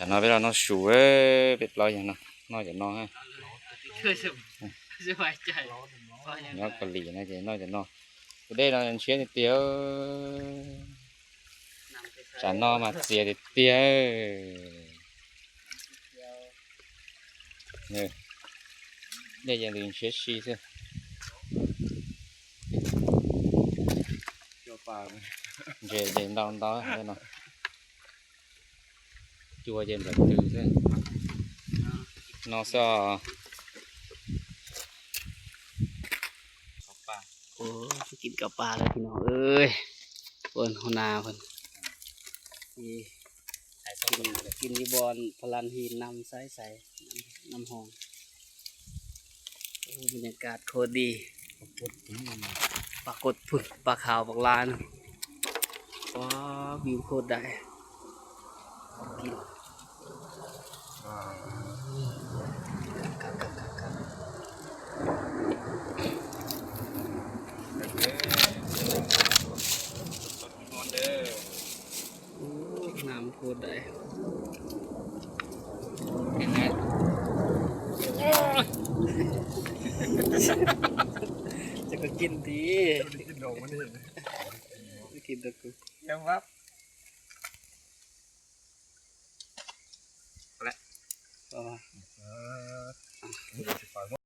ຈານນອນໄປແລ້ວເນາະ ສູເອີຍ ເປັດເປົ່າຫຍັງເນາະ ນອນຈານນອນໃຫ້ ສະບາຍໃຈ ນອນເກົາຫຼີນະ ຈານນອນ ຈານນອນ ຜູ້ໃດນອນເຊຍຕິວ ຈານນອນມາເຊຍຕິວ ເອີ ເອີ ເດ ຍັງດີເຊຍຊີເຊຍ ເຈ ເຈ ເດາ ເດາ ເນາະ. ຈົວເຢັນແບບຕື່ນເດ້ ນອສອ ເຂົ້າປ່າ ໂອ້ ຊິກິນເຂົ້າປ່າແລ້ວພີ່ນ້ອງເອີຍ ເພິ່ນຫົວໜ້າເພິ່ນ ນີ້ ກິນ ກິນຢູ່ບ່ອນພະລານຫີນ ນ້ຳໃສໆ ນ້ຳ ນ້ຳຫ້ອງ. ໂອ້ ບັນຍາກາດໂຄດດີ ປາກົດ ປາກົດ ປາຂາວບັກຫຼາຍ ວ້າ ວິວໂຄດໄດ້ ກິນ ຄັກໆໆໆ ໂອ້ ງາມໂພດໃດ ເຫັນໄດ້ ໂອ້ຍ ຈະກໍກິນຕິ ກິນດອກມັນນີ້ ກິນດອກ ແຊບ ແລະ ອໍ.